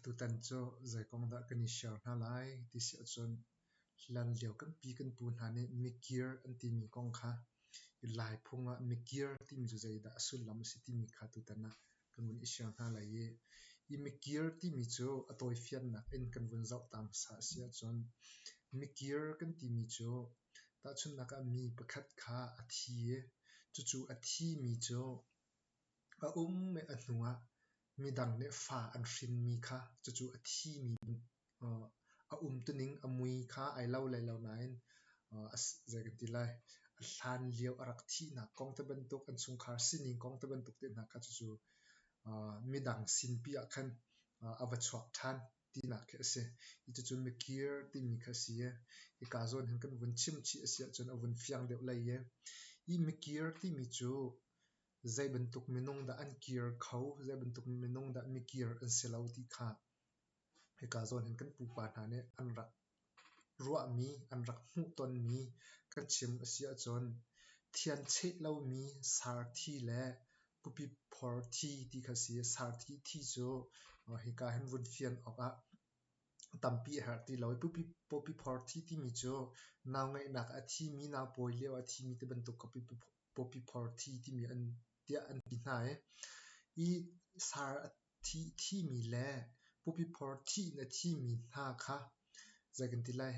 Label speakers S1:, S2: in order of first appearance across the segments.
S1: Tutan cu zei kong dah kan i share hna lai ti si ahcun hlanlio kan pi kan pu hna nih mikir an timi kong kha Lai phung ah mikir timi cu zeidah a sullam a si timi kha tutan ah kan vun i share hna lai i hi mikir timi cu a tawifiannak in kan vun zoh ta hmasa a si ahcun mikir kan timi cu tahchunhnak ah mi pakhat kha a thi i cucu a thimi cu a um i a hnuah midang nih fa an hrinmi kha cucu a thimi a umtuning a mui kha ai lo lai lo nain zei kan ti lai a hlan lio a rak thihnak kong te bantuk an chungkhar sining kong te bantuk te hna kha cucu midang sinpi ah khan a va chuak ṭhan tinak khi a si. Cucu mikir timi kha a si i hika zawn hin kan vun chim chih a si ahcun a vun fiang deuh lai i hi mikir timi cu zei bantuk minung dah an kir kho, zei bantuk minung dah mikir an si lo ti kha hika zawn hin kan pupa hna nih an rak ruahmi, an rak hmuhtonmi kan chim a si ahcun thiancheh lomi sarthi le pupi phor thi ti kha si. Sarthi thi cu hika hin vun fian awkah tampi a herh ti lo. Pupi pawpi phor thi timi cu nau ngeihnak a thimi, nau pawi lio a thimi ti bantuk kha pawpi phor thi timi an tiah an ti hna i hi sar a thi thimi le pupi phor thi in a thimi hna kha zei kan ti lai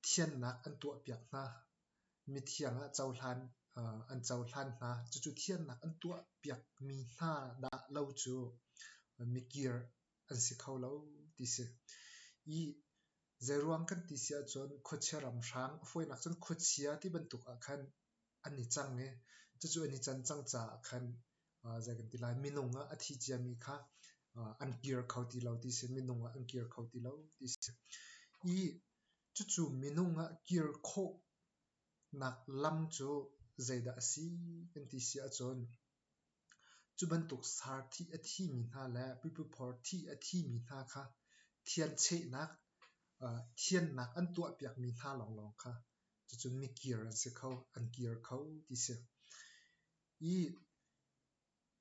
S1: thiannak an tuahpiak hna. Mithiang ah cohlan an cohlan hna. Cucu thiannak an tuahpiakmi hna dah lo cu mikir an si kho lo ti si. I zeiruang kan ti si ahcun khuachia ramhrang a fawinak cun khuachia ti bantuk ah khan an i cang i cucu an i can cang caah khan zei kan ti lai minung ah a thi ciami kha an kir kho ti lo ti si minung ah an kir kho ti lo ti si. I cucu minung ah kir khawhnak lam cu zeidah a si kan ti si ahcun cu bantuk sarthih a thimi hna le pipuphor thih a thimi hna kha thianchehnak thiannak an tuahpiakmi hna lawnglawng kha cucu mikir an si kho, an kir kho ti si. I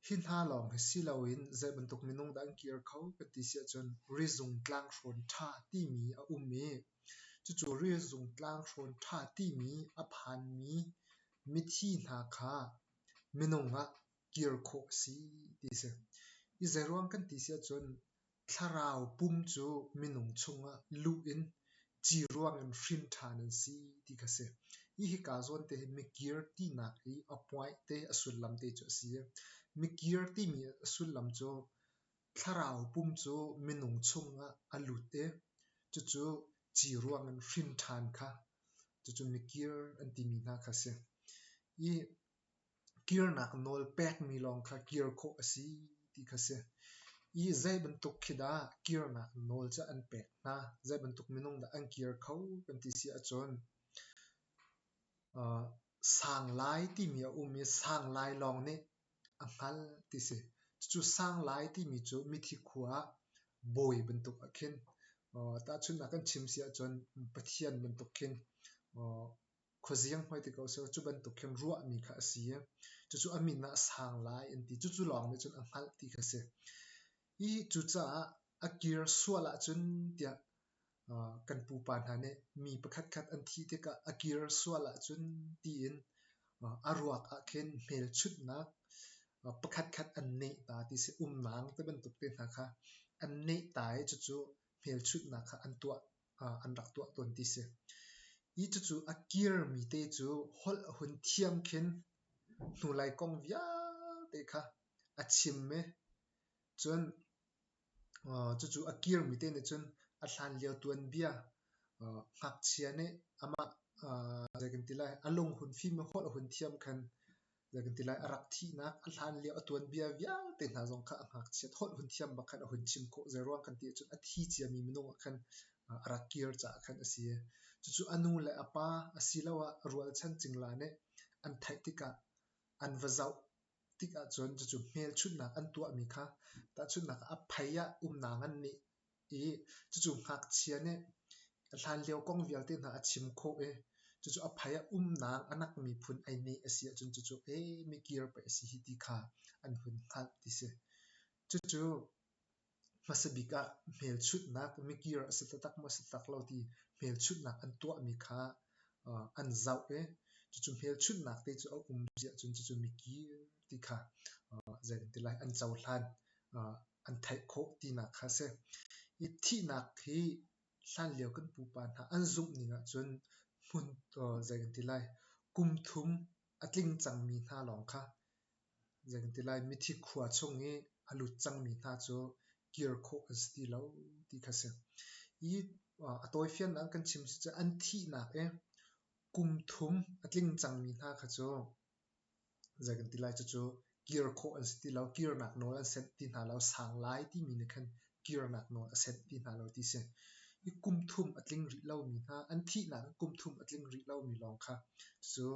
S1: hi hna lawng hi si loin zei bantuk minung dah an kir kho kan ti si ahcun rizung tlanghrawn ṭha timi a um i cucu rizung tlanghrawn ṭha timi a phanmi mithi hna kha minung ah kir khawh a si ti a si. I zeiruang kan ti si ahcun thlarau pum cu minung chungah luh in ci ruang in hrin ṭhan an si ti kha a si. Hi hika zawn te hi mikir tinak i a point te a sullam te cu a si. Mikir timi a sullam cu thlarau pum cu minung chungah a lut i cucu ci ruang in hrin ṭhan kha cucu mikir an timi hna kha a si. I Kirnak nawl pekmi lawng kha kir khawh a si ti kha si. I zei bantuk khi dah kirnak nawl cu an pek hna, zei bantuk minung dah an kir kho kan ti si ahcun sanglai timi a um i sanglai lawng nih a hngalh ti si. Cucu sanglai timi cu mithi khua ah bawi bantuk ah khin tahchunhnak kan chim si ahcun Pathian bantuk khin Khuaziang hoi ti ko seh cu bantuk khin ruahmi kha a si i cucu a min ah a sang lai an ti. Cucu lawng nih cun a hngalh ti kha a si. Hi cucaah a kir sual ahcun tiah kan pupa hna nih mi pakhatkhat an thih tikah a kir sual ahcun tiin a ruak ah khin hmelchunhnak pakhatkhat an neh ta ti si. Umnang ti bantuk te hna kha an neh ta i cucu hmelchunhnak kha an tuah an rak tuah tawn ti si. Hi cucu a kirmi te cu holh a hun thiam khin hnulei kong vialte kha a chim i cun cucu a kirmi te nih cun a hlanlio tuanbia ngakchia nih amah zei kan ti lai a lung hun fim i holh a hun thiam khan Zei kan ti lai, a rak thihnak, a hlan lio a tuanbia vialte hna zong kha a ngakchiat holh hun thiam bak khan a hun chim khawh. Zeiruang kan ti ahcun a thi ciami minung ah khan a rak kir caah khan a si. Cucu a nu le a pa asiloah a rualchan cingla nih an theih tikah an va zoh tik ahcun cucu hmelchunhnak an tuahmi kha tahchunhnak ah a phei ah umnak an nih i cucu ngakchia nih a hlanlio kong vialte hna a chim khawh i cucu a phei ah umnak a nak miphun ei neh a si ahcun cucu ee mikir pei a si hi ti kha an hun hngalh ti si. Cucu Hmasa bik ah hmelchunhnak mikir a si taktak maw si taktak lo ti hmelchunhnak an tuahmi kha an zoh i cucu hmelchunhnak te cu a um si ahcun cucu mikir ti kha zei kan ti lai an cohlan an theih khawh tinak kha a si. Hi thihnak hi hlanlio kan pupa hna an zumh ning ahcun hmun zei kan ti lai kum thum a tling cangmi hna lawng kha zei kan ti lai mithi khua chung i a lut cangmi hna cu kir khawh an si ti lo ti kha si. Hi a tawifiannak kan chim si cu an thihnak i kum thum a tling cangmi hna kha cu zei kan ti lai cucu kir khawh an si ti lo, kirnak nawl an senh ti hna lo, sang lai timi nih khan kirnak nawl a senh ti hna lo ti si. Hi kum thum a tling rih lomi hna, an thihnak kum thum a tling rih lomi lawng kha cu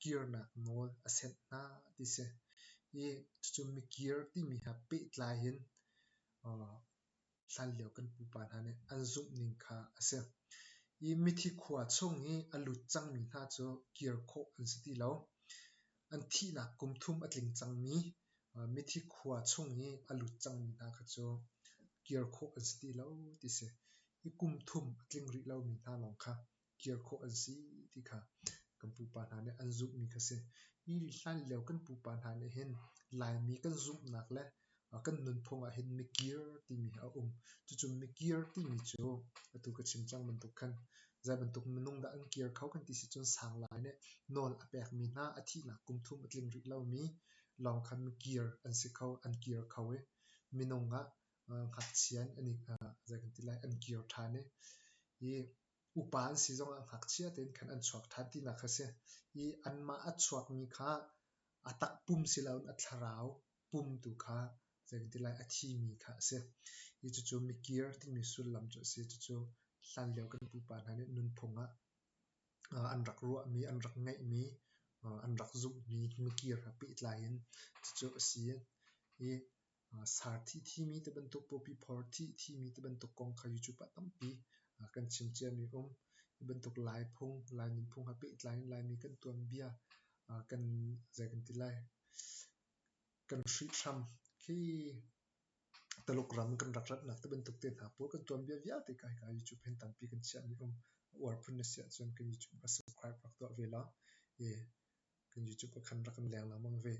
S1: kirnak nawl a senh hna ti si. I cucu mikir timi he pehtlai in hlanlio kan pupa hna nih an zumhning kha a si. I mithi khua chung i a lut cangmi hna cu kir khawh an si ti lo. An thihnak kum thum a tling cangmi mithi khua chung i a lut cangmi hna kha cu kir khawh an si ti lo ti si. Hi kum thum a tling rih lomi hna lawng kha kir khawh an si ti kha kan pupa hna nih an zumhmi kha si. Hi hlanlio kan pupa hna nih hin Laimi kan zumhnak le kan nunphung ah hin mikir timi a um. Cucu mikir timi cu atu ka chim cang bantuk khan zei bantuk minung dah an kir kho kan ti si cun sanglai nih nawl a pekmi hna a thihnak kum thum a tling rih lomi lawng kha mikir an si kho, an kir kho i minung ah ngakchia an i zei kan ti lai an kir ṭhan i upa an si zongah ngakchia tein khan an chuak ṭhan tinak kha si. I anmah a chuakmi kha a takpum si loin a thlarau pum tu kha zei kan ti lai a thimi kha a si. Hi cucu mikir timi sullam cu a si. Cucu hlanlio kan pupa hna nih nunphung ah an rak ruahmi, an rak ngeihmi, an rak zumhmi mikir he pehtlai in cucu a si. I sarthi thimi ti bantuk, pawpi phor thi thimi ti bantuk kong kha YouTube ah tampi kan chim ciami um. Hi bantuk Lai phung, Lai nunphung he pehtlai in Laimi kan tuanbia, kan zei kan ti lai, kan hrihhram khi Taluk ram kan rak ratnak ti bantuk te hna pawl kan tuanbia vialte kha hika YouTube hin tampi kan chiahmi um. Uar phun na si ahcun kan YouTube kha subscribe rak tuah ve law, i kan YouTube ah khan rak kan leng lengmang ve.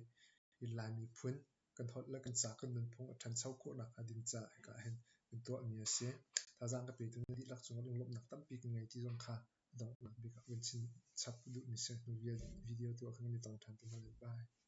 S1: Hi Lai miphun kan holh le kan ca kan nunphung a ṭhancho khawh nakhnga ding caah hika hin kan tuahmi a si. Thazaang ka petu na dihlak cungah lunglawmhnak tampi ka ngei ti zong kha a donghnak bik ah van chim chap duhmi si. Hnu video tu ah khan kan i tong ṭhan te hna lai. Bye.